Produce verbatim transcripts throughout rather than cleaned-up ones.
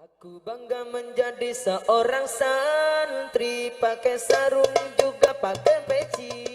Aku bangga menjadi seorang santri, pakai sarung juga pakai peci.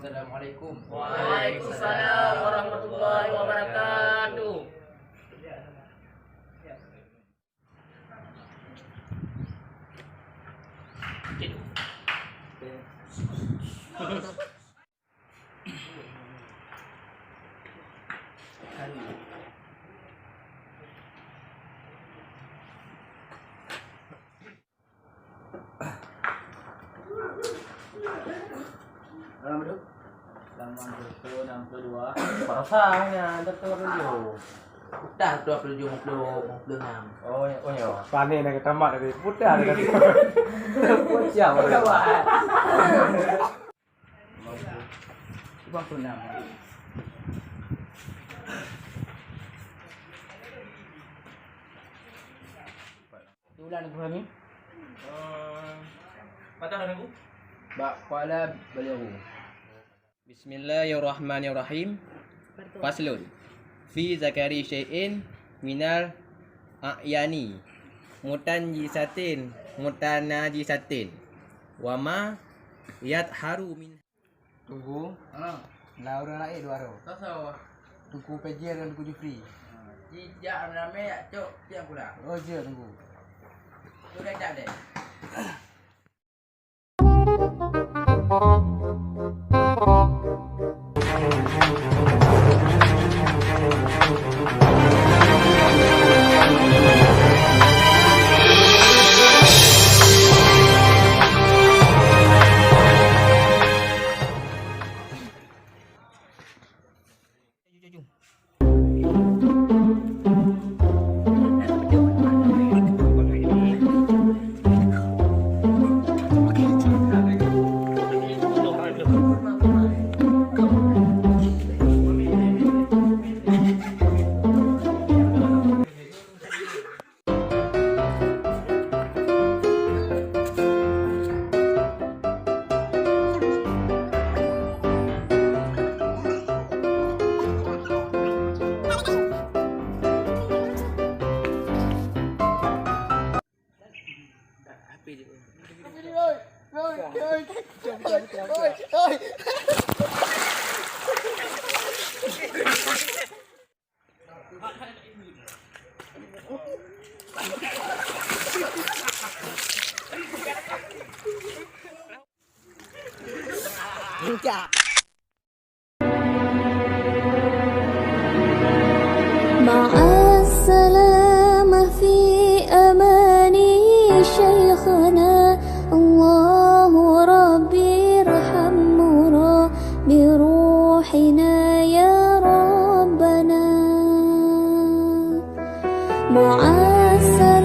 Assalamualaikum. Waalaikumsalam warahmatullahi wabarakatuh. Halaman berapa? Halaman seratus enam puluh dua. Pasang ya, seratus enam puluh tujuh. Dah dua puluh tujuh, lima puluh, lima puluh enam. Oh, ya, oh, ya. Panen dah tamat tadi. Putih dah tadi. Siap, Kawan. Lima puluh enam. Ulang, Teungku Fahmi. Eh, patah dah, Teungku? Bak Kuala Beliru. Bismillahirrahmanirrahim. Faslun. Fi zakari syai'in minal a'yani. Mutanajisatin. Mutanajisatin. Wa ma yadharu min Teungku. Ha. Lah ureueng laén dua droe. Soe-soe? Teungku Pejir dan Teungku Jufri. Ha. Jijak ramé-ramé jak cok tiang kula. Oh, jeuet, Teungku. Tu dah jak deh. مع السلامة في أماني شيخنا. الله ربي ارحمه Asa